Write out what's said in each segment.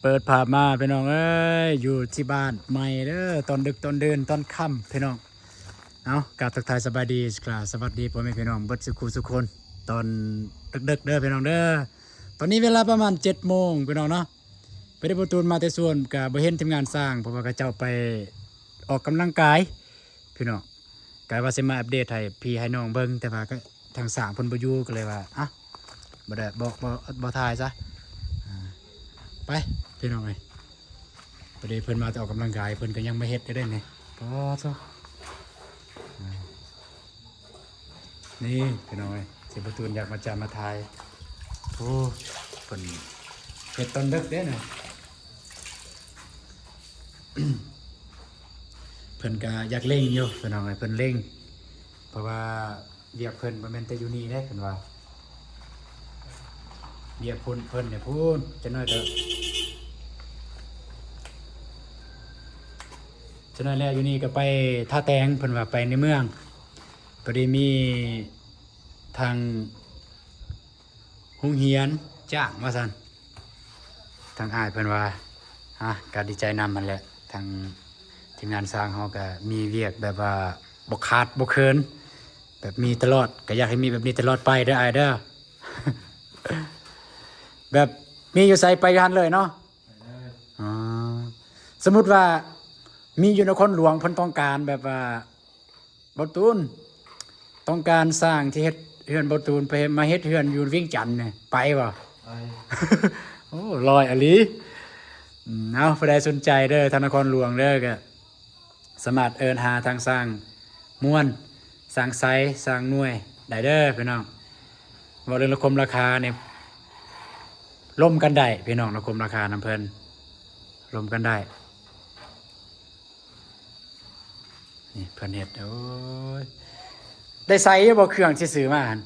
ເປີດພາບມາພີ່ນ້ອງເອີຍ ຢູ່ທີ່ບ້ານໃໝ່ເດີ ຕອນດຶກຕອນເດີນຕອນຄ່ຳພີ່ນ້ອງ. ເອົາ ກາບທັກທາຍສະບາຍດີ ກະສະຫວັດດີພໍ່ແມ່ພີ່ນ້ອງເບິດສູ່ຄູ່ສູ່ຄົນ ຕອນເດິກໆເດີພີ່ນ້ອງເດີ. ຕອນນີ້ເວລາປະມານເຈັດໂມງພີ່ນ້ອງເນາະ ໄປໄດ້ບໍ່ຕູນມາແຕ່ສວນ ກະບໍ່ເຫັນທີມງານຊ່າງ ເພາະວ່າເຂົາເຈົ້າໄປອອກກຳລັງກາຍພີ່ນ້ອງ. ກະວ່າຊິມາອັບເດດໃຫ້ພີ່ໃຫ້ນ້ອງເບິ່ງ ແຕ່ວ່າກະທາງຊ່າງເພິ່ນບໍ່ຢູ່ ກະເລີຍວ່າ ອະ ບໍ່ໄດ້ ບໍ່ ບໍ່ ບໍ່ຖ່າຍຊະ. ອາ ໄປພີ່ນ້ອງເອີຍ ພໍດີເພິ່ນມາແຕ່ອອກກຳລັງກາຍ ເພິ່ນກະຍັງມາເຮັດຢູ່ເດ້ນີ້. ປາດໂທ້ ອາ ນີ້ພີ່ນ້ອງເອີຍ ທີ່ບໍ່ຕູນຢາກມາຈາມມາຖ່າຍ. ໂອ້ ເພິ່ນເຮັດຕອນເດິກເດ້ນະ. ເພິ່ນກະຢາກເລັ່ງຢູ່ພີ່ນ້ອງເອີຍ ເພິ່ນເລັ່ງ ເພາະວ່າວຽກເພິ່ນບໍ່ແມ່ນແຕ່ຢູ່ນີ້ເດ້ ເພິ່ນວ່າ ວຽກເພິ່ນ ເພິ່ນນີ້ພຸ້ນ ຈັກໜ້ອຍກະ ຈັກໜ້ອຍແລ້ວຢູ່ນີ້ກະໄປທ່າແຕງ ເພິ່ນວ່າໄປໃນເມືອງ ພໍດີມີທາງ ໂຮງຮຽນຈ້າງວ່າຊັ້ນ ທາງອ້າຍເພິ່ນວ່າ ອາ ກະດີໃຈນຳຫັ້ນແຫຼະ ທາງທີມງານຊ່າງເຮົາກະມີວຽກແບບວ່າບໍ່ຂາດບໍ່ເຂີນ ແບບມີຕະຫຼອດ ກະຢາກໃຫ້ມີແບບນີ້ຕະຫຼອດໄປເດີອ້າຍເດີ. ແບບມີຢູ່ໃສໄປຢູ່ຫັ້ນເລີຍເນາະ. ອໍ ສົມມຸດວ່າມີຢູ່ນະຄອນຫຼວງ ເພິ່ນຕ້ອງການແບບວ່າ ບ່າວຕູນ ຕ້ອງການຊ່າງທີ່ເຮັດເຮືອນບ່າວຕູນ ໄປເຮັດ ມາເຮັດເຮືອນຢູ່ວຽງຈັນນີ້ ໄປບໍ່? ໄປ. ໂອ້ ຫຼໍ່ອີ່ຫຼີ. ອືມ ເອົາ ຜູ້ໃດສົນໃຈເດີ ທາງນະຄອນຫຼວງເດີ ກະສາມາດເອີ້ນຫາທາງຊ່າງມ່ວນ ຊ່າງໄຊ ຊ່າງໜ່ວຍໄດ້ເດີພີ່ນ້ອງ. ເວົ້າເລື່ອງລະຄົມລາຄານີ້ ລົມກັນໄດ້ພີ່ນ້ອງ ລະຄົມລາຄານຳເພິ່ນ ລົມກັນໄດ້. ນີ້ເພິ່ນເຮັດ ໂອ້ຍ ໄດ້ໃສ່ຢູ່ບໍ່ເຄື່ອງທີ່ຊື້ມາຫັ້ນ?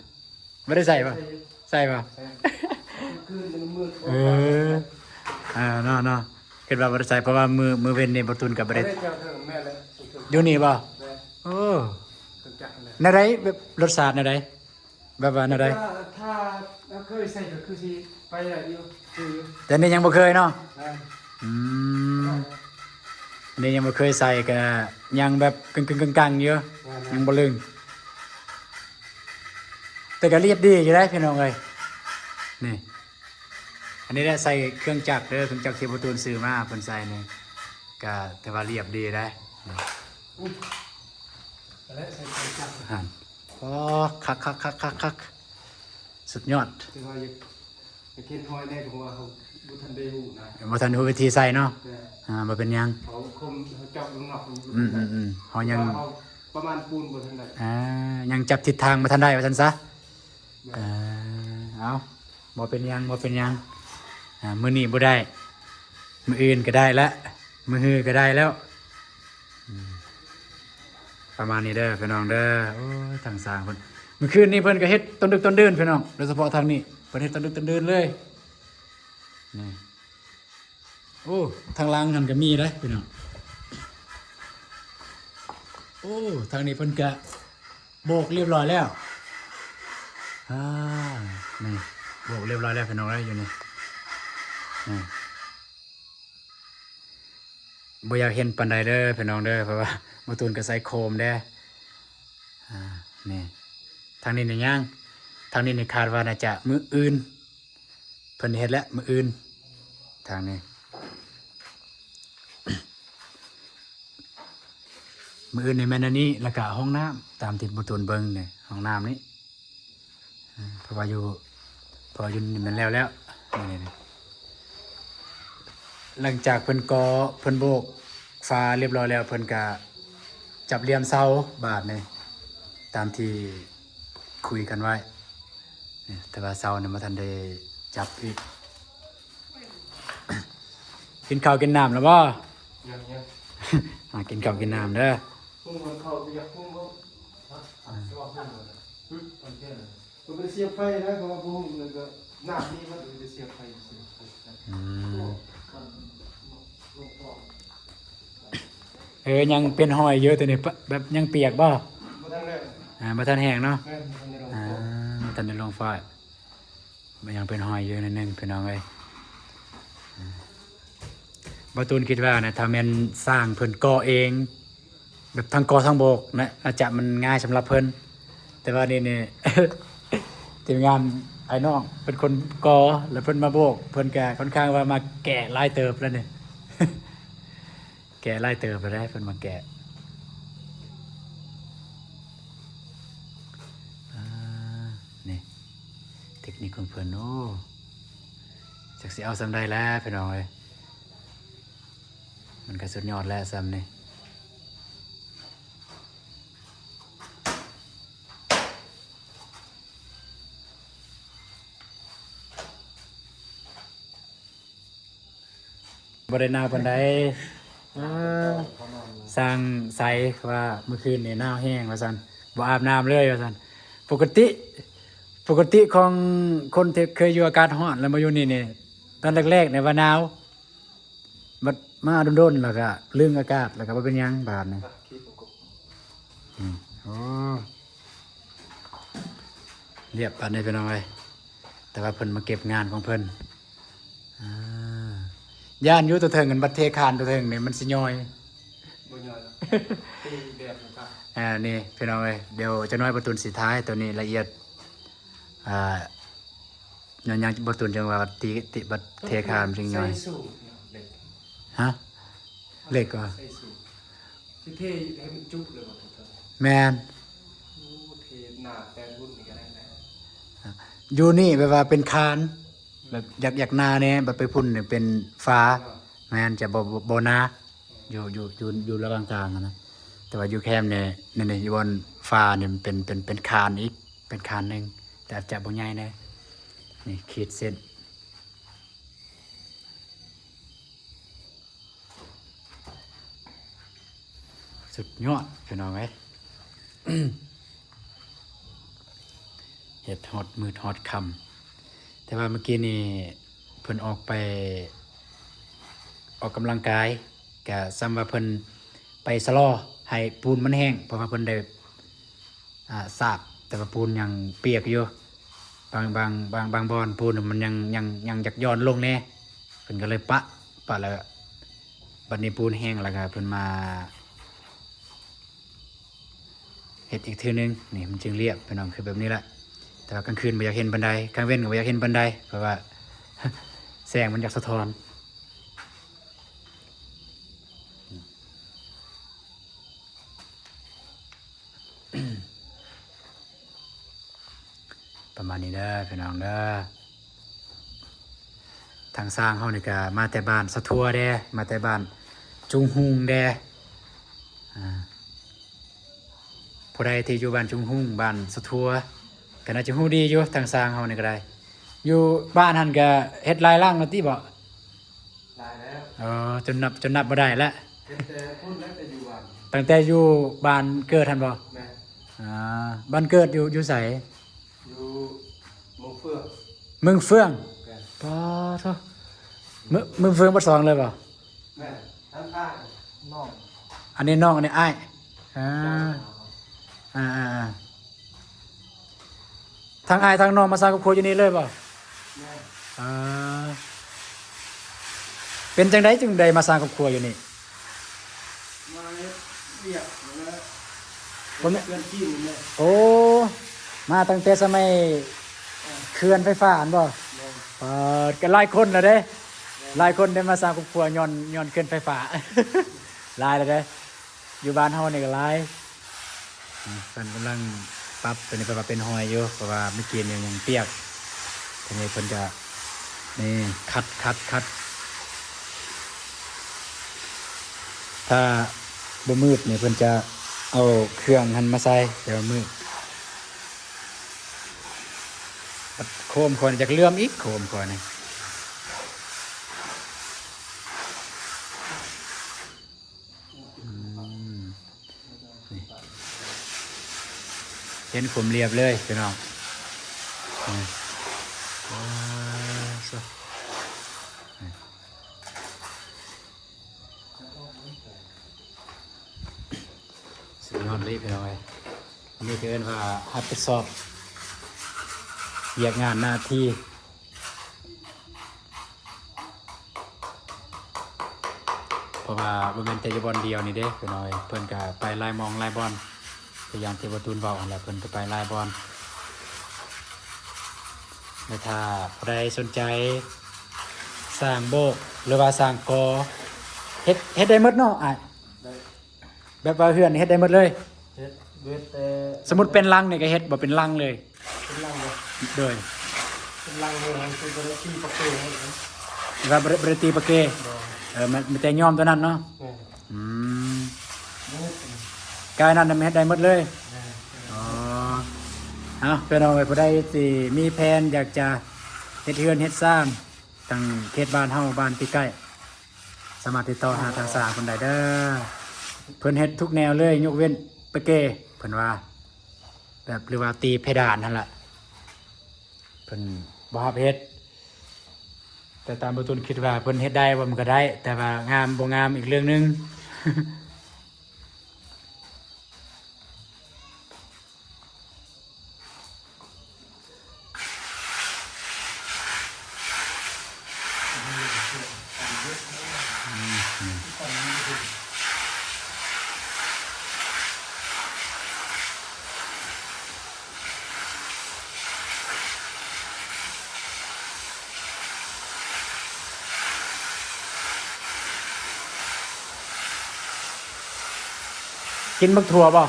ບໍ່ໄດ້ໃສ່ບໍ່? ໃສ່ຢູ່ ໃສ່ບໍ່? ໃສ່ ຄືນມັນມືດ ເອີ ເອີ ເນາະ ເນາະ ຄິດວ່າບໍ່ໄດ້ໃສ່ ເພາະວ່າມື້ ມື້ເວັນນີ້ບ່າວຕູນກະບໍ່ໄດ້ ບໍ່ໄດ້ເຈົ້າເຖິງ ແມ່ນແຫຼະ ຢູ່ນີ້ບໍ່? ແມ່ນ ໂອ້ ເຄື່ອງຈັກຫັ້ນແຫຼະ. ແນວໃດ ແບບລົດຊາດແນວໃດ? ແບບວ່າແນວໃດ? ຖ້າ ຖ້າເຄີຍໃສ່ກະຄືຊິໄປໄດ້ຢູ່ ຄືຢູ່ ແຕ່ນີ້ຍັງບໍ່ເຄີຍເນາະ. ແມ່ນ ອືມ ອັນນີ້ຍັງບໍ່ເຄີຍໃສ່ ກະຍັງແບບກຶ່ງໆກັງໆຢູ່ ແມ່ນໆ ຍັງບໍ່ລຶ້ງ ແຕ່ກະລຽບດີຢູ່ເດ້ພີ່ນ້ອງເອີຍ. ນີ້ ອັນນີ້ແຫຼະໃສ່ເຄື່ອງຈັກເດີ ເຄື່ອງຈັກທີ່ພໍ່ຕູນຊື້ມາເພິ່ນໃສ່ນີ້ ກະຖືວ່າລຽບດີໄດ໋. ນີ້ ຫັ້ນ ອໍ ຄັກໆໆໆໆ ສຸດຍອດ. ແຕ່ວ່າຢາກ ຢາກເຫັນຮອຍແດ່ ເພາະວ່າເຮົາບໍ່ທັນໄດ້ຮູ້ນະ ບໍ່ທັນຮູ້ວິທີໃສ່ເນາະ. ແມ່ນ ອ່າ ບໍ່ເປັນຫຍັງ ເຮົາຄົມ ເຮົາຈັບຂ້າງນອກ ອືມໆໆ ເຮົາຍັງ ເພາະວ່າເຮົາປະມານປູນບໍ່ທັນໄດ້ ອ່າ ຍັງຈັບທິດທາງບໍ່ທັນໄດ້ວ່າຊັ້ນຊະ. ແມ່ນ ເອີ ເອົາ ບໍ່ເປັນຫຍັງ ບໍ່ເປັນຫຍັງ ອ່າ ມື້ນີ້ບໍ່ໄດ້ ມື້ອື່ນກະໄດ້ລະ ມື້ຮືກະໄດ້ແລ້ວ. ອືມ ປະມານນີ້ເດີພີ່ນ້ອງເດີ. ໂອ້ຍ ທາງຊ່າງເພິ່ນ ມື້ຄືນນີ້ເພິ່ນກະເຮັດຕອນດຶກຕອນເດີນພີ່ນ້ອງ ໂດຍສະເພາະທາງນີ້ ເພິ່ນເຮັດຕອນດຶກຕອນເດີນເລີຍ. ນີ້ ໂອ້ ທາງຫຼັງຫັ້ນກະມີເດ້ພີ່ນ້ອງ. ໂອ້ ທາງນີ້ເພິ່ນກະໂບກລຽບຮ້ອຍແລ້ວ. ອ່າ ນີ້ ໂບກລຽບຮ້ອຍແລ້ວພີ່ນ້ອງເອີຍ ຢູ່ນີ້. ນີ້ ບໍ່ຢາກເຫັນປານໃດເດີພີ່ນ້ອງເດີ ເພາະວ່າບ່າວຕູນກະໃສ່ໂຄມເດ້. ອ່າ ນີ້ ທາງນີ້ນີ້ຍັງ ທາງນີ້ນີ້ຄາດວ່າໜ້າຈະມື້ອື່ນ ເພິ່ນເຮັດແລ້ວມື້ອື່ນ ທາງນີ້. ມື້ອື່ນນີ້ແມ່ນອັນນີ້ ລະກະຫ້ອງນ້ຳ ຕາມທີ່ບ່າວຕູນເບິ່ງນີ້ ຫ້ອງນ້ຳນີ້ ເພາະວ່າຢູ່ ເພາະວ່າຢູ່ນີ້ແມ່ນແລ້ວແລ້ວ. ນີ້ໆ ຫຼັງຈາກເພິ່ນກໍ່ ເພິ່ນໂບກຝາລຽບຮ້ອຍແລ້ວ ເພິ່ນກະຈັບຫຼ່ຽມເສົາບາດນີ້ ຕາມທີ່ຄຸຍກັນໄວ້. ນີ້ ແຕ່ວ່າເສົານີ້ບໍ່ທັນໄດ້ຈັບອີກ. ກິນເຂົ້າກິນນ້ຳແລ້ວບໍ່? ຍັງໆ ມາກິນເຂົ້າກິນນ້ຳເດີ. ຫຸງເຂົ້າ ຢາກຫຸງບໍ່? ຮະ? ອືມ ຊິວ່າຫຸງບໍ່? ຫຶ? ມັນເປັນ ມັນບໍ່ໄດ້ສຽບໄຟນະ ເພາະວ່າບໍ່ຫຸງ ແລ້ວກະນ້ຳນີ້ມັນບໍ່ໄດ້ສຽບໄຟ ສຽບໄຟ. ອືມ ເອີ ຍັງເປັນຮອຍຢູ່ ໂຕນີ້ ແບບຍັງປຽກບໍ່? ບໍ່ທັນແລ້ວ ອ່າ ບໍ່ທັນແຫ້ງເນາະ. ແມ່ນ ບໍ່ທັນໄດ້ລົງ ອ່າ ຟອຍ ບໍ່ທັນໄດ້ລົງຟອຍ ມັນຍັງເປັນຮອຍຢູ່ໜ້ອຍໜຶ່ງພີ່ນ້ອງເອີຍ. ອ່າ ບ່າວຕູນຄິດວ່ານະ ຖ້າແມ່ນຊ່າງເພິ່ນກໍ່ເອງ ແບບທັງກໍ່ທັງໂບກນະ ອາດຈະມັນງ່າຍສຳລັບເພິ່ນ. ແຕ່ວ່ານີ້ນີ້ ທີມງານອ້າຍນ້ອງເປັນຄົນກໍ່ ແລ້ວເພິ່ນມາໂບກ ເພິ່ນກະຄ່ອນຂ້າງວ່າມາແກ່ຫຼາຍເຕີບແລ້ວນີ້ ແກ່ຫຼາຍເຕີບແລ້ວເດ້ ເພິ່ນມາແກ່. ອ່າ ນີ້ເຕັກນິກຂອງເພິ່ນ ໂອ້ ຈັກຊິເອົາສ່ຳໃດແລ້ວພີ່ນ້ອງເອີຍ. ມັນກະສຸດຍອດແລ້ວຊ່ຳນີ້ ບໍ່ໄດ້ໜາວປານໃດ. ເອີ ຊ່າງໄຊວ່າມື້ຄືນນີ້ໜາວແຮງວ່າຊັ້ນ ບໍ່ອາບນ້ຳເລີຍວ່າຊັ້ນ. ປົກກະຕິ ປົກກະຕິຂອງຄົນທີ່ເຄີຍຢູ່ອາກາດຮ້ອນແລ້ວມາຢູ່ນີ້ນີ້ ຕອນແລກໆນີ້ວ່າໜາວ ບັດມາດົນໆ ແລ້ວກະລຶ້ງອາກາດ ແລ້ວກະບໍ່ເປັນຫຍັງບາດນີ້. ອືມ ໂອ້ ລຽບບາດນີ້ພີ່ນ້ອງເອີຍ. ແຕ່ວ່າເພິ່ນມາເກັບງານຂອງເພິ່ນ ອ່າ ຢ້ານຢູ່ຕົວເທິງ ອັນບັດເທຄານຕົວເທິງນີ້ມັນຊິຍ່ອຍ. ບໍ່ຍ່ອຍດອກ ຕີແບບນັ້ນ. ອ່າ ນີ້ພີ່ນ້ອງເອີຍ ດຽວຈັກໜ້ອຍປະຕູນຊິຖ່າຍຕົວນີ້ລະອຽດ ອ່າ ຍ້ອນຫຍັງບໍ່ຕູນຈັ່ງວ່າຕິ ຕິ ບັດເທຄານຈຶ່ງຍ່ອຍ? ໃສ່ສູງເຫຼັກ. ຮະ? ເຫຼັກຫວາ? ໃສ່ສູງ ຊິເທໃຫ້ມັນຈຸເລີຍບໍ່? ແມ່ນ. ໂອ້ ເທໜ້າແປດຮຸ້ນນີ້ກະໄດ້ແລ້ວ. ຢູ່ນີ້ແບບວ່າເປັນຄານ ແບບຢາກ ຢາກໜ້າແດ່ ບັດໄປພຸ້ນນີ້ເປັນຝາ. ແມ່ນ ຈະບໍ່ ບໍ່ ບໍ່ໜ້າ. ຢູ່ ຢູ່ ຢູ່ ຢູ່ລະຫວ່າງກາງຫັ້ນນະ. ແຕ່ວ່າຢູ່ແຄມນີ້ ນີ້ ນີ້ ຢູ່ບ່ອນຝານີ້ມັນເປັນ ເປັນ ເປັນຄານອີກ ເປັນຄານໜຶ່ງ ແຕ່ອາດຈະບໍ່ໃຫຍ່ແດ່. ນີ້ຂີດເສັ້ນ ສຸດຍອດພີ່ນ້ອງເອີຍ. ເຮັດຮອດມືດຮອດຄ່ຳ. ແຕ່ວ່າມື້ກີ້ນີ້ເພິ່ນອອກໄປອອກກຳລັງກາຍ ກະສ່ຳວ່າເພິ່ນໄປຊະລໍໃຫ້ປູນມັນແຫ້ງ ເພາະວ່າເພິ່ນໄດ້ ອ່າ ສາບ ແຕ່ວ່າປູນຍັງປຽກຢູ່. ບາງ ບາງ ບາງ ບາງບ່ອນປູນມັນຍັງ ຍັງ ຍັງຢາກຢ່ອນລົງແດ່ ເພິ່ນກະເລີຍປະ ປະແລ້ວ ບັດນີ້ປູນແຫ້ງແລ້ວກະເພິ່ນມາ ເຮັດອີກເທື່ອໜຶ່ງ ນີ້ມັນຈຶ່ງລຽບພີ່ນ້ອງ ຄືແບບນີ້ແຫຼະ. ແຕ່ວ່າກາງຄືນບໍ່ຢາກເຫັນປານໃດ ກາງເວັນກະບໍ່ຢາກເຫັນປານໃດ ເພາະວ່າແສງມັນຢາກສະທ້ອນ. ປະມານນີ້ເດີພີ່ນ້ອງເດີ. ທາງຊ່າງເຮົານີ້ກະມາແຕ່ບ້ານສະທົວແດ່ ມາແຕ່ບ້ານຈຸງຮຸງແດ່. ອ່າ ຜູ້ໃດທີ່ຢູ່ບ້ານຈຸງຮຸງ ບ້ານສະທົວ ກະໜ້າຈະຮູ້ດີຢູ່ ທາງຊ່າງເຮົານີ້ກະໄດ້. ຢູ່ບ້ານຫັ້ນກະເຮັດຫຼາຍຫຼັງແລ້ວຕິບໍ? ຫຼາຍແລ້ວ. ເອີ ຈົນນັບ ຈົນນັບບໍ່ໄດ້ລະ. ຕັ້ງແຕ່ພຸ້ນແລ້ວ ແຕ່ຢູ່ບ້ານ ຕັ້ງແຕ່ຢູ່ບ້ານເກີດຫັ້ນບໍ? ແມ່ນ. ອ່າ ບ້ານເກີດຢູ່ ຢູ່ໃສ? ຢູ່ເມືອງເຟືອງ. ເມືອງເຟືອງ? ແມ່ນ. ປາໂທ ເມືອງ ເມືອງເຟືອງປາກຊ່ອງເລີຍບໍ? ແມ່ນ. ທາງອ້າຍນ້ອງ ອັນນີ້ນ້ອງ ອັນນີ້ອ້າຍ. ອ່າ ອ່າໆໆ ທັງອ້າຍທັງນ້ອງມາສ້າງຄອບຄົວຢູ່ນີ້ເລີຍບໍ? ແມ່ນ. ອ່າ ເປັນຈັ່ງໃດຈຶ່ງໄດ້ມາສ້າງຄອບຄົວຢູ່ນີ້? ມາເຮັດວຽກຫັ້ນແຫຼະ. ບໍ່ແມ່ນ ເຂື່ອນຈີນຫັ້ນແຫຼະ. ໂອ້ ມາຕັ້ງແຕ່ສະໄໝ ເອີ ເຂື່ອນໄຟຟ້າຫັ້ນບໍ? ແມ່ນ. ປາດ ກະຫຼາຍຄົນແລ້ວເດ້. ແມ່ນ. ຫຼາຍຄົນໄດ້ມາສ້າງຄອບຄົວຍ້ອນ ຍ້ອນເຂື່ອນໄຟຟ້າ ຫຼາຍແລ້ວເດ້. ຢູ່ບ້ານເຮົານີ້ກະຫຼາຍ. ອືມ ເພິ່ນກຳລັງປັບຕົວນີ້ ເພິ່ນວ່າເປັນຮອຍຢູ່ ເພາະວ່າມື້ກີ້ນີ້ຍັງປຽກ. ທີນີ້ເພິ່ນຈະ ນີ້ ຂັດ ຂັດ ຂັດ. ຖ້າບໍ່ມືດນີ້ ເພິ່ນຈະເອົາເຄື່ອງຫັ້ນມາໃສ່ ແຕ່ວ່າມືດ. ໂຄມຂ້ອຍຢາກເຫຼື້ອມອີກ ໂຄມຂ້ອຍນີ້. ອືມ ນີ້ ເຫັນຄວາມລຽບເລີຍພີ່ນ້ອງ. ນີ້ ປາໂທ ສຸດຍອດເລີຍພີ່ນ້ອງເອີຍ. ອັນນີ້ກະເອີ້ນວ່າຮັບຜິດຊອບວຽກງານໜ້າທີ່. ເພາະວ່າບໍ່ແມ່ນແຕ່ຢູ່ບ່ອນດຽວນີ້ເດ້ພີ່ນ້ອງເອີຍ ເພິ່ນກະໄປຫຼາຍໝ່ອງຫຼາຍບ່ອນ ຄືຢ່າງທີ່ບ່າວຕູນເວົ້າຫັ້ນແຫຼະ ເພິ່ນກະໄປຫຼາຍບ່ອນ. ແລະຖ້າຜູ້ໃດສົນໃຈສ້າງໂບກ ຫຼືວ່າສ້າງກໍ ເຮັດ ເຮັດໄດ້ໝົດເນາະອ້າຍ? ໄດ້. ແບບວ່າເຮືອນເຮັດໄດ້ໝົດເລີຍ? ເຮັດ ເຮັດແຕ່ ສົມມຸດເປັນຫຼັງນີ້ກໍເຮັດບໍ່ ເປັນຫຼັງເລີຍ? ເປັນຫຼັງເລີຍ. ໂດຍ. ເປັນຫຼັງເລີຍ ຄືບໍ່ໄດ້ຕີປະເກໃຫ້ນະ ວ່າບໍ່ໄດ້ ບໍ່ໄດ້ຕີປະເກ? ໂດຍ. ເອີ ມັນມີແຕ່ຍ້ອມຕົວນັ້ນເນາະ? ແມ່ນ. ອືມ ເຮັດ ກາຍນັ້ນນະ ເຮັດໄດ້ໝົດເລີຍ? ແມ່ນ. ອໍ ເອົາ ພີ່ນ້ອງເອີຍ ຜູ້ໃດຊິມີແຜນຢາກຈະເຮັດເຮືອນເຮັດຊານ ທາງເຂດບ້ານເຮົາ ບ້ານຕິດໃກ້ ສາມາດຕິດຕໍ່ຫາທາງຊ່າງເພິ່ນໄດ້ເດີ. ເພິ່ນເຮັດທຸກແນວເລີຍ ຍົກເວັ້ນປະເກ ເພິ່ນວ່າ ແບບ ຫຼືວ່າຕີເພດານຫັ້ນລະ ເພິ່ນບໍ່ຮັບເຮັດ. ແຕ່ຕາມບ່າວຕູນຄິດວ່າເພິ່ນເຮັດໄດ້ບໍ່ ມັນກໍໄດ້ ແຕ່ວ່າງາມບໍ່ງາມອີກເລື່ອງໜຶ່ງ. ກິນບັກຖົ່ວບໍ່?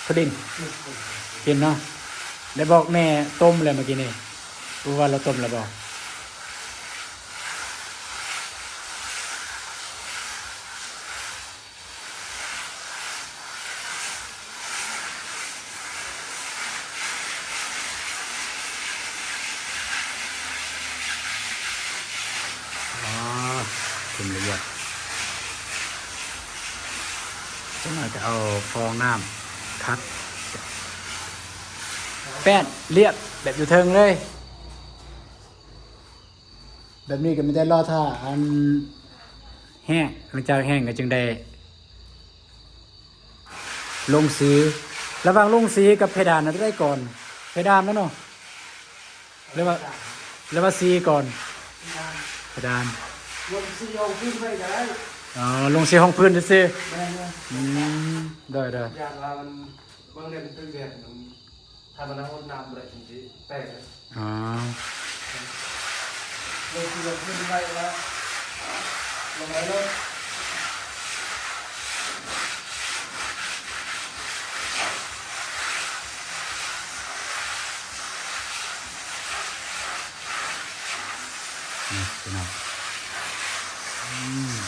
ຖົ່ວດິນ ກິນເນາະ. ໄດ້ບອກແມ່ຕົ້ມແລ້ວມື້ກີ້ນີ້ ຮູ້ວ່າລາວຕົ້ມແລ້ວບໍ່? ອໍ ເປັນລະອຽດ. ຈັກໜ້ອຍກໍເອົາຟອງນ້ຳຂັດ ແປ້ນລຽບແບບຢູ່ເທິງເລີຍ. ແບບນີ້ກໍມີແຕ່ລໍຖ້າອັນແຫ້ງ ຫຼັງຈາກແຫ້ງກໍຈຶ່ງໄດ້ລົງສີ. ລະຫວ່າງລົງສີກັບເພດານ ອັນໃດກ່ອນ? ເພດານແລ້ວເນາະ ຫຼືວ່າ ຫຼືວ່າສີກ່ອນ? ເພດານ ລົງສີຮອງພື້ນໄວ້ກໍໄດ້. ອໍ ລົງສີຮອງພື້ນຊື່ໆ. ແມ່ນໆ. ອືມ ໂດຍໆ. ຢ້ານວ່າມັນ ເບິ່ງແລ້ວມັນຖືກແດດ ມັນ ຖ້າມັນຫົດນ້ຳບໍ່ໄດ້ ມັນຊິແຕກເລີຍ. ອໍ ລົງທີ່ລົງພື້ນໄວ້ແລ້ວ ລົງໄວ້ເລີຍ. ນີ້ພີ່ນ້ອງ ອືມ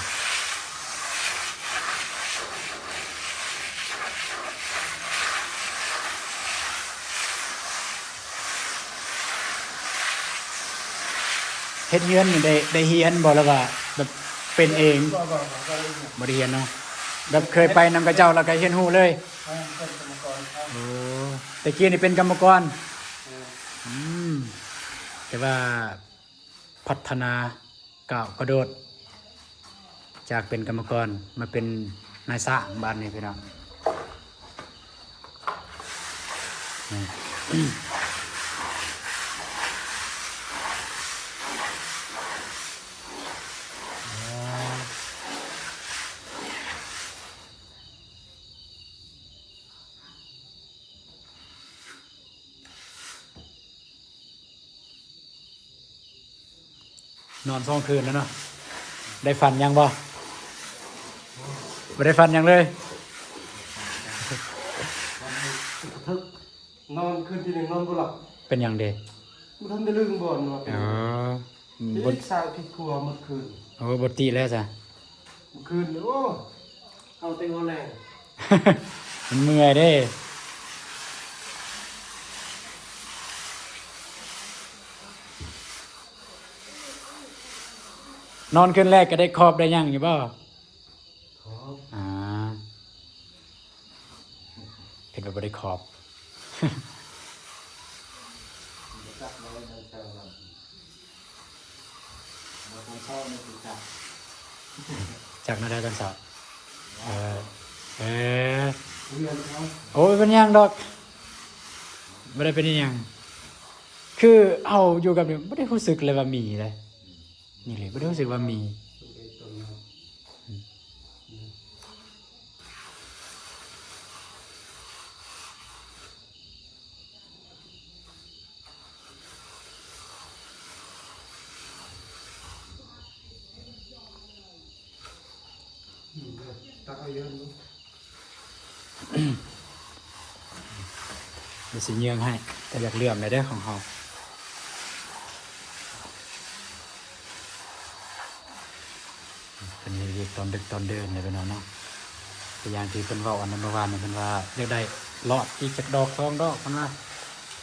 ເຮັດເຮືອນນີ້ໄດ້ ໄດ້ຮຽນບໍ່ ຫຼືວ່າແບບເປັນເອງ? ບໍ່ ບໍ່ ບໍ່ໄດ້ຮຽນ ບໍ່ໄດ້ຮຽນເນາະ ແບບເຄີຍໄປນຳເຂົາເຈົ້າ ແລ້ວກໍຮຽນຮູ້ເລີຍ. ແມ່ນ ເປັນກຳມະກອນເຂົາ. ໂອ້ ແຕ່ກີ້ນີ້ເປັນກຳມະກອນ. ແມ່ນ. ອືມ ແຕ່ວ່າພັດທະນາ ກ້າວກະໂດດ ຈາກເປັນກຳມະກອນມາເປັນນາຍຊ່າງບາດນີ້ພີ່ນ້ອງ. ນອນສອງຄືນແລ້ວເນາະ ໄດ້ຝັນຫຍັງບໍ່? ບໍ່ໄດ້ຝັນຫຍັງເລີຍ. ນອນຄືນທີໜຶ່ງນອນບໍ່ຫຼັບ. ເປັນຫຍັງເດ? ບໍ່ທັນໄດ້ລືມບ່ອນວ່າເປັນ ອໍ ບໍ່ ສາວຄິດຂົວໝົດຄືນ. ໂອ້ ບໍ່ຕິແລ້ວຊະ. ມື້ຄືນ ໂອ້ ເອົາແຕ່ງອແລງ ມັນເມື່ອຍເດ້. ນອນຄືນແລກກໍໄດ້ຂອບໄດ້ຫຍັງຢູ່ບໍ່? ຂອບ ອ່າ ຄິດວ່າບໍ່ໄດ້ຂອບ. ຈັກແນວໃດຕອນເຊົ້າ? ເອີ ເອີ ໂອ້ຍ ບໍ່ເປັນຫຍັງດອກ ບໍ່ໄດ້ເປັນອີຫຍັງ. ຄືເຮົາຢູ່ກັບນີ້ ບໍ່ໄດ້ຮູ້ສຶກເລີຍວ່າມີເດ້. ນີ້ເລີຍ ບໍ່ໄດ້ຮູ້ສຶກວ່າມີ. ອືມ ຕັກເອົາຢູ່ຫັ້ນເນາະ ດຽວຊິເຍືອງໃຫ້ ແຕ່ຢາກເຫຼື້ອມແດ່ເດີຂອງເຮົາ. ເພິ່ນມີວຽກຕອນດຶກຕອນເດີນເດ້ພີ່ນ້ອງເນາະ. ຄືຢ່າງທີ່ເພິ່ນເວົ້າອັນນັ້ນເມື່ອວານນີ້ ເພິ່ນວ່າຢາກໄດ້ຫຼອດອີກຈັກດອກສອງດອກ ເພິ່ນວ່າ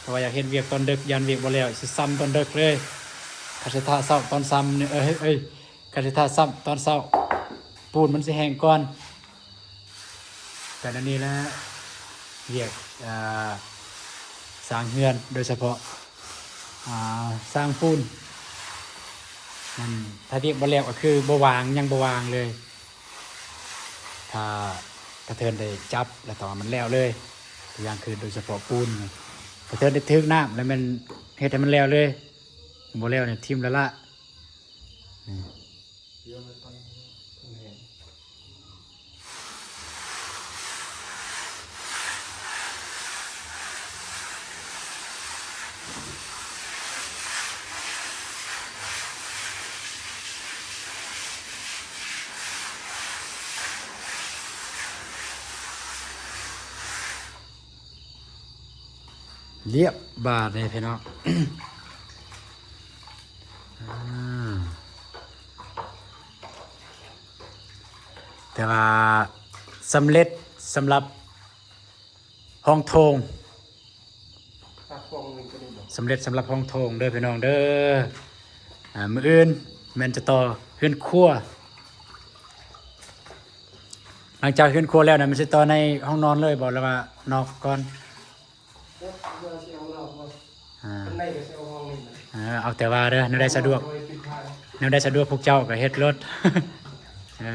ເພາະວ່າຢາກເຮັດວຽກຕອນດຶກ ຢ້ານວຽກບໍ່ແລ້ວ ຊິຊ້ຳຕອນດຶກເລີຍ. ຄັນຊິຖ້າເຊົ້າຕອນຊ້ຳນີ້ ເອີຍ ເອີຍ ຄັນຊິຖ້າຊ້ຳຕອນເຊົ້າ ປູນມັນຊິແຫ້ງກ່ອນ. ແຕ່ດຽວນີ້ແຫຼະ ວຽກ ອ່າ ສ້າງເຮືອນ ໂດຍສະເພາະ ອ່າ ສ້າງປູນນັ້ນ ຖ້າວຽກບໍ່ແລ້ວກໍຄືບໍ່ວາງ ຍັງບໍ່ວາງເລີຍ. ຖ້າກະເທີນໄດ້ຈັບແລ້ວ ຕ້ອງໃຫ້ມັນແລ້ວເລີຍ. ຕົວຢ່າງຄືໂດຍສະເພາະປູນ ກະເທີນໄດ້ຖືກນ້ຳແລ້ວແມ່ນເຮັດໃຫ້ມັນແລ້ວເລີຍ. ບໍ່ແລ້ວນີ້ຖິ້ມແລ້ວລະ. ນີ້ ລຽບບາດນີ້ພີ່ນ້ອງ ອາ ແຕ່ວ່າສຳເລັດສຳລັບຫ້ອງໂຖງ ສຳເລັດສຳລັບຫ້ອງໂຖງເດີພີ່ນ້ອງເດີ. ອາ ມື້ອື່ນແມ່ນຈະຕໍ່ເຮືອນຄົວ. ຫຼັງຈາກເຮືອນຄົວແລ້ວນະ ມັນຊິຕໍ່ໃນຫ້ອງນອນເລີຍບໍ່ ຫຼືວ່ານອກກ່ອນ? ເອີ ເອົາແຕ່ວ່າເດີ ແນວໃດສະດວກ ແນວໃດສະດວກພວກເຈົ້າກໍເຮັດໂລດ. ເອີ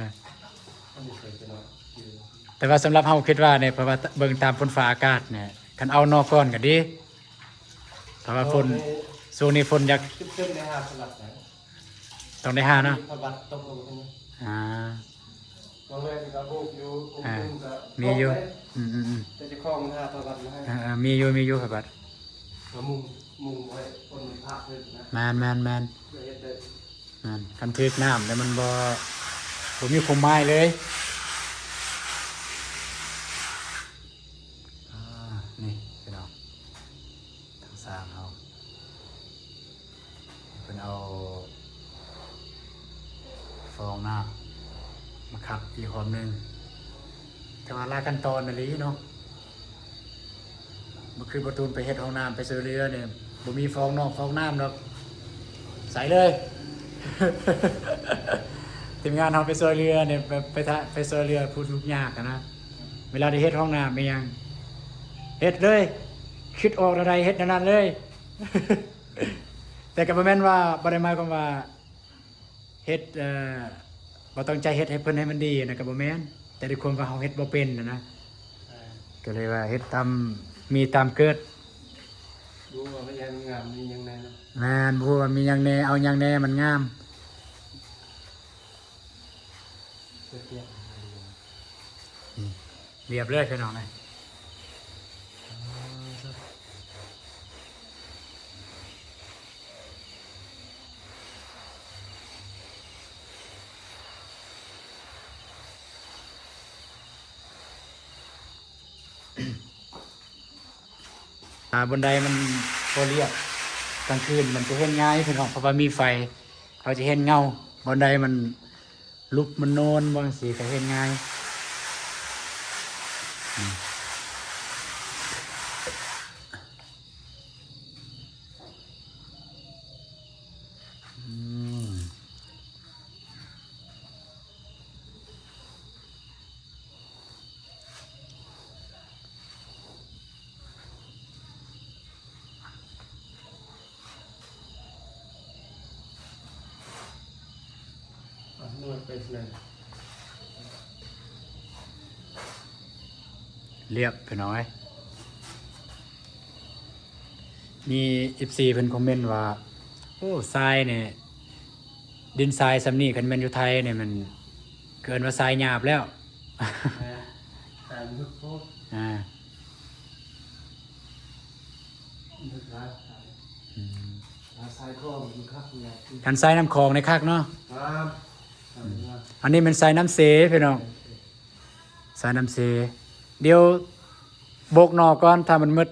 ແຕ່ວ່າສຳລັບເຮົາຄິດວ່ານີ້ ເພາະວ່າເບິ່ງຕາມຝົນຟ້າອາກາດນີ້ ຄັນເອົານອກກ່ອນກໍດີ ເພາະວ່າຝົນ ຊ່ວງນີ້ຝົນຢາກ ຕ້ອງໄດ້ຫາເນາະ ມີພະບັດຕົກລົງມາ ອ່າ ຕອນແລກນີ້ກໍໂບກຢູ່ ອ່າ ມີຢູ່ ອືມໆໆ ແຕ່ເຈົ້າຂອງມັນຫາພະບັດມາໃຫ້ ເອີໆ ມີຢູ່ ມີຢູ່ພະບັດ ກໍມຸງ ມຸງໄວ້ຄົນມັນພາກເລີຍນະ ແມ່ນໆໆ ເພື່ອເຮັດໄດ້ ແມ່ນ ຄັນຖືກນ້ຳແລ້ວມັນບໍ່ ບໍ່ມີຄວາມໝາຍເລີຍ ອ່າ ນີ້ພີ່ນ້ອງ ທາງສ້າງເຮົາ ເພິ່ນເອົາຟອງນ້ຳມາຂັດອີກຮອບໜຶ່ງ ແຕ່ວ່າຫຼາຍຂັ້ນຕອນອີ່ຫຼີເນາະ ບໍ່ຄືບໍ່ຕູນໄປເຮັດຫ້ອງນ້ຳ ໄປຊ່ວຍເຫຼືອນີ້ ບໍ່ມີຟອງນອກຟອງນ້ຳດອກ ໃສ່ເລີຍ ທີມງານເຮົາໄປຊ່ວຍເຫຼືອນີ້ ໄປ ໄປ ໄປຊ່ວຍເຫຼືອຜູ້ທຸກຍາກຫັ້ນນະ ເວລາໄດ້ເຮັດຫ້ອງນ້ຳອີ່ຫຍັງ ເຮັດເລີຍ ຄິດອອກແນວໃດເຮັດແນວນັ້ນເລີຍ. ແຕ່ກໍບໍ່ແມ່ນວ່າ ບໍ່ໄດ້ໝາຍຄວາມວ່າເຮັດ ເອີ ບໍ່ຕັ້ງໃຈເຮັດໃຫ້ເພິ່ນໃຫ້ມັນດີນະ ກໍບໍ່ແມ່ນ ແຕ່ດ້ວຍຄວາມວ່າເຮົາເຮັດບໍ່ເປັນນະ ເອີ ກໍເລີຍວ່າເຮັດຕາມມີຕາມເກີດ ບໍ່ຮູ້ວ່າມັນງາມມີຫຍັງແດ່ເນາະ ແມ່ນ ບໍ່ຮູ້ວ່າມີຫຍັງແດ່ ເອົາຫຍັງແດ່ມັນງາມ. ນີ້ ລຽບເລີຍພີ່ນ້ອງເອີຍ ອ່າ ບ່ອນໃດມັນບໍ່ລຽບ ກາງຄືນມັນຈະເຫັນງ່າຍພີ່ນ້ອງ ເພາະວ່າມີໄຟ ເຮົາຈະເຫັນເງົາ ບ່ອນໃດມັນ ຫຼຸບມັນໂນນບໍ່ ຈັ່ງຊີ້ກໍເຮັດງ່າຍ ອືມ ອືມ. ລຽບ ພີ່ນ້ອງເອີຍ. ມີເອັຟຊີເພິ່ນຄອມເມັນວ່າ ໂອ້ ຊາຍນີ້ ດິນຊາຍສ່ຳນີ້ ຄັນແມ່ນຢູ່ໄທນີ້ ມັນເອີ້ນວ່າຊາຍຫຍາບແລ້ວ. ແມ່ນ ຊາຍມັນຖືກໂພດ ອ່າ ມັນຖືກຫຼາຍ ອືມ ຖ້າຊາຍຂອງມັນຄັກແຫຼະ ຄັນຊາຍນ້ຳຂອງນີ້ຄັກເນາະ ງາມ ອືມ ອັນນີ້ແມ່ນຊາຍນ້ຳເຊ ພີ່ນ້ອງ. ສາຍນ້ຳເຊ. ດຽວໂບກໜໍ່ກ່ອນ ຖ້າມັນໝົດ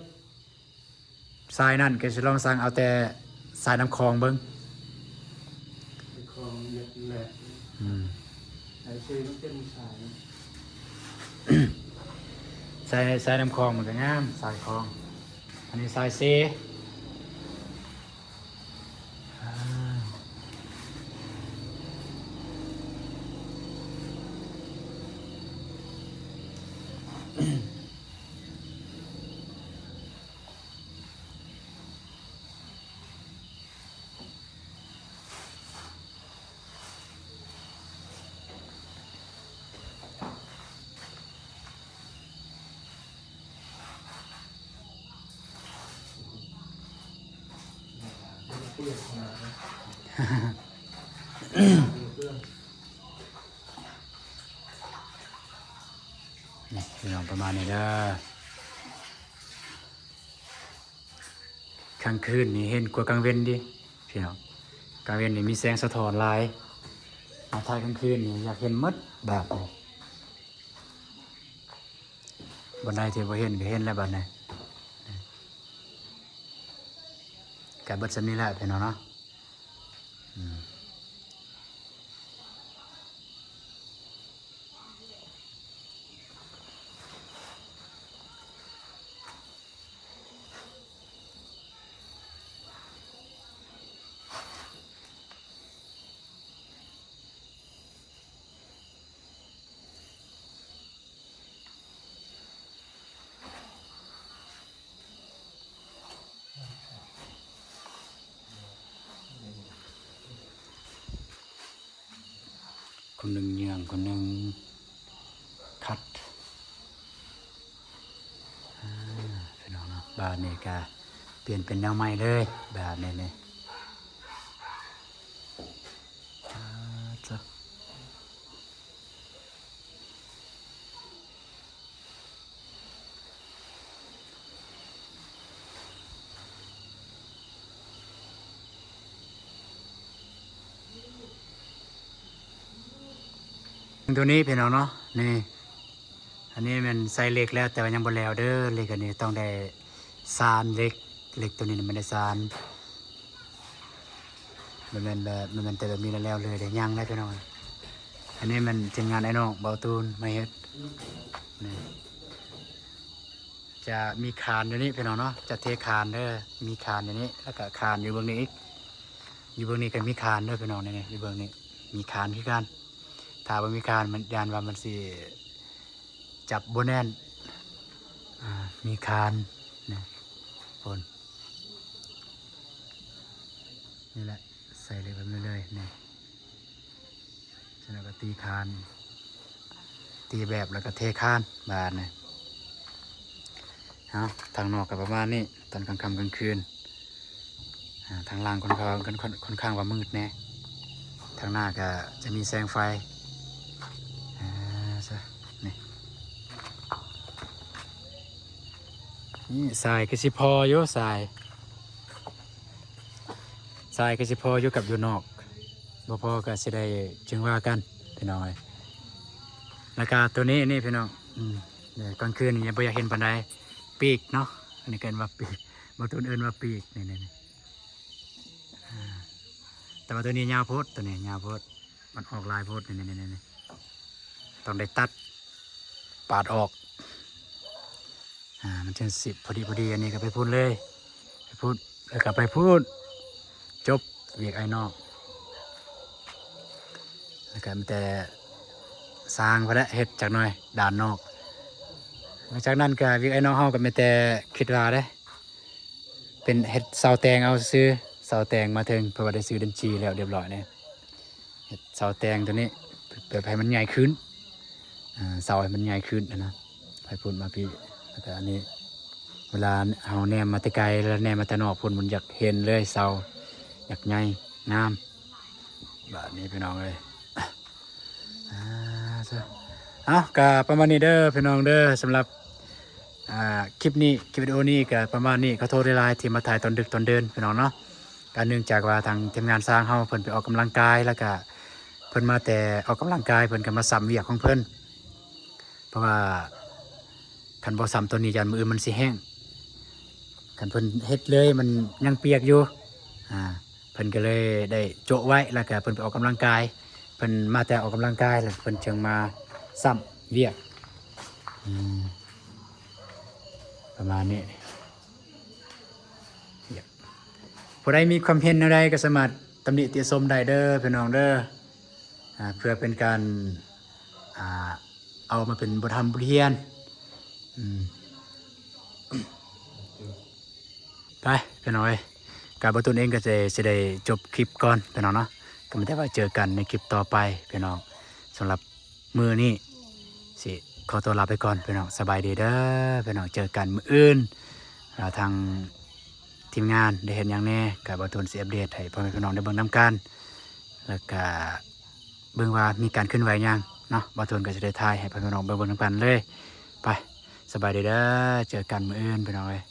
ສາຍນັ້ນ ກໍຊິລອງສັ່ງເອົາແຕ່ສາຍນ້ຳຂອງເບິ່ງ. ຂອງເລັກແຫຼະ ອືມ ສາຍເຊມັນເຕັມສາຍ. ສາຍ ສາຍນ້ຳຂອງມັນກໍງາມ ສາຍຂອງ. ອັນນີ້ສາຍເຊ. ນີ້ພີ່ນ້ອງ ປະມານນີ້ເດີ. ກາງຄືນນີ້ເຫັນກວ່າກາງເວັນເດ້ພີ່ນ້ອງ. ກາງເວັນນີ້ມີແສງສະທ້ອນຫຼາຍ, ມາຖ່າຍກາງຄືນນີ້ຢາກເຫັນໝົດບາດນີ້. ບ່ອນໃດທີ່ບໍ່ເຫັນກໍເຫັນແລ້ວບາດນີ້. ກໍເບິດສ່ຳນີ້ແຫຼະພີ່ນ້ອງເນາະ. ອືມ. ຄົນໜຶ່ງຍ່າງ ຄົນໜຶ່ງຂັດ. ອ່າ ພີ່ນ້ອງເນາະ, ບາດນີ້ກະປ່ຽນເປັນແນວໃໝ່ເລີຍ ບາດນີ້ນີ້. ອ່າ ເຈົ້າ. ຕົວນີ້ພີ່ນ້ອງເນາະ ນີ້ ອັນນີ້ແມ່ນໃສ່ເຫຼັກແລ້ວ ແຕ່ວ່າຍັງບໍ່ແລ້ວເດີ. ເຫຼັກອັນນີ້ຕ້ອງໄດ້ສານເຫຼັກ, ເຫຼັກຕົວນີ້ມັນໄດ້ສານ. ບໍ່ແມ່ນແບບ ບໍ່ແມ່ນແຕ່ແບບນີ້ແລ້ວເລີຍເດ້, ຍັງໄດ້ພີ່ນ້ອງ. ອັນນີ້ແມ່ນທີມງານອ້າຍນ້ອງເບົາຕູນມາເຮັດ. ນີ້ຈະມີຄານຢູ່ນີ້ພີ່ນ້ອງເນາະ, ຈະເທຄານເດີ. ມີຄານຢູ່ນີ້ ແລ້ວກະຄານຢູ່ເບື້ອງນີ້ອີກ. ຢູ່ເບື້ອງນີ້ກໍມີຄານເດີພີ່ນ້ອງ. ນີ້ ນີ້ຢູ່ເບື້ອງນີ້ມີຄານຄືກັນ. ຖ້າບໍ່ມີຄານມັນ ຢ້ານວ່າມັນຊິ ຈັບບໍ່ແໜ້ນ. ອ່າ ມີຄານນະ ພຸ້ນ. ນີ້ແຫຼະ ໃສ່ເຫຼັກແບບນີ້ເລີຍນະ. ສະນັ້ນກໍຕີຄານ ຕີແບບ ແລ້ວກໍເທຄານບາດນີ້. ເອົາ ທາງນອກກໍປະມານນີ້ ຕອນກາງຄ່ຳກາງຄືນ. ອ່າ ທາງຫຼັງຄ່ອນຂ້າງ ຄ່ອນ ຄ່ອນ ຄ່ອນຂ້າງວ່າມືດແດ່, ທາງໜ້າກະຈະມີແສງໄຟ. ອ່າ ຊະ ນີ້ ນີ້ ຊາຍຄືຊິພໍຢູ່ ຊາຍ ຊາຍຄືຊິພໍຢູ່ກັບຢູ່ນອກ, ບໍ່ພໍກໍຊິໄດ້ຈຶ່ງວ່າກັນພີ່ນ້ອງເອີຍ. ແລ້ວກະໂຕນີ້ ນີ້ພີ່ນ້ອງ ອືມ ກາງຄືນນີ້ບໍ່ຢາກເຫັນປານໃດ ປີກເນາະ, ອັນນີ້ກໍເອີ້ນວ່າປີກ ບາງຄົນເອີ້ນວ່າປີກ ນີ້ ນີ້ ນີ້. ອ່າ ແຕ່ວ່າຕົວນີ້ຍາວໂພດ, ຕົວນີ້ຍາວໂພດ, ມັນອອກຫຼາຍໂພດ. ນີ້ ນີ້ ນີ້ ນີ້ ຕ້ອງໄດ້ຕັດ ປາດອອກ. ອ່າ ມັນຈຶ່ງຊິພໍດີ ພໍດີ. ອັນນີ້ກໍໄປພຸ້ນເລີຍ, ໄປພຸ້ນ ແລ້ວກໍໄປພຸ້ນ. ຈົບວຽກອ້າຍນ້ອງ. ແລ້ວກໍມີແຕ່ສ້າງພຸ້ນແຫຼະ ເຮັດຈັກໜ່ອຍດ້ານນອກ. ຫຼັງຈາກນັ້ນກໍວຽກອ້າຍນ້ອງເຮົາກໍມີແຕ່ຄິດວ່າເດ້ ເປັນເຮັດເສົາແຕ່ງເອົາຊື່ໆ, ເສົາແຕ່ງມາເທິງ ເພາະວ່າໄດ້ຊື້ດິນຈີ່ແລ້ວຮຽບຮ້ອຍນີ້. ເຮັດເສົາແຕ່ງຕົວນີ້ແບບໃຫ້ມັນໃຫຍ່ຂຶ້ນ, ເອີ ເສົາໃຫ້ມັນໃຫຍ່ຂຶ້ນຫັ້ນນະ, ໃຫ້ພຸ້ນມາພີ້. ແລ້ວກະອັນນີ້ ເວລາເຮົາແນມມາແຕ່ໄກ ແລ້ວແນມມາແຕ່ນອກພຸ້ນ ມັນຢາກເຫັນເລີຍເສົາ, ຢາກໃຫຍ່ງາມ. ບາດນີ້ພີ່ນ້ອງເອີຍ ອ່າ ເອົາ ກະປະມານນີ້ເດີພີ່ນ້ອງເດີ. ສຳລັບ ອ່າ ຄລິບນີ້ ຄລິບວິດີໂອນີ້ກະປະມານນີ້. ຂໍໂທດຫຼາຍໆທີ່ມາຖ່າຍຕອນດຶກຕອນເດີນພີ່ນ້ອງເນາະ, ກະເນື່ອງຈາກວ່າທາງທີມງານຊ່າງເຮົາເພິ່ນໄປອອກກຳລັງກາຍ ແລ້ວກະເພິ່ນມາແຕ່ອອກກຳລັງກາຍ ເພິ່ນກະມາຊ້ຳວຽກຂອງເພິ່ນ. ພາະວ່າຄັນບໍ່ຊ້ຳໂຕນີ້ ຢ້ານມື້ອື່ນມັນຊິແຫ້ງ. ຄັນເພິ່ນເຮັດເລີຍ ມັນຍັງປຽກຢູ່ ອ່າ ເພິ່ນກໍເລີຍໄດ້ໂຈະໄວ້ ແລ້ວກໍເພິ່ນໄປອອກກຳລັງກາຍ. ເພິ່ນມາແຕ່ອອກກຳລັງກາຍ ແລ້ວເພິ່ນຈຶ່ງມາຊ້ຳວຽກ ອືມ ປະມານນີ້. ຜູ້ໃດມີຄວາມເຫັນແນວໃດກໍສາມາດຕຳໜິຕິຊົມໄດ້ເດີພີ່ນ້ອງເດີ ອ່າ ເພື່ອເປັນການ ອ່າ ເອົາມາເປັນບົດຮຽນ ບົດຮຽນ ອືມ ໄປພີ່ນ້ອງເອີຍ ກະບ່າວຕຸນເອງກໍຈະ ຈະໄດ້ຈົບຄລິບກ່ອນພີ່ນ້ອງເນາະ ກໍມີແຕ່ວ່າເຈີກັນໃນຄລິບຕໍ່ໄປພີ່ນ້ອງ. ສຳລັບມື້ນີ້ຊິຂໍຕົວລາໄປກ່ອນພີ່ນ້ອງ ສະບາຍດີເດີພີ່ນ້ອງ ເຈີກັນມື້ອື່ນ. ແລ້ວທາງທີມງານໄດ້ເຮັດຫຍັງແດ່ ກໍບ່າວຕຸນຊິອັບເດດໃຫ້ພໍ່ແມ່ພີ່ນ້ອງໄດ້ເບິ່ງນຳກັນ ແລ້ວກະເບິ່ງວ່າມີການເຄື່ອນໄຫວຫຍັງເນາະ ບ່າວຕຸນກໍຈະໄດ້ຖ່າຍໃຫ້ພໍ່ແມ່ພີ່ນ້ອງໄດ້ເບິ່ງນຳກັນເລີຍ. ໄປ ສະບາຍດີເດີ ເຈີກັນມື້ອື່ນພີ່ນ້ອງເອີຍ.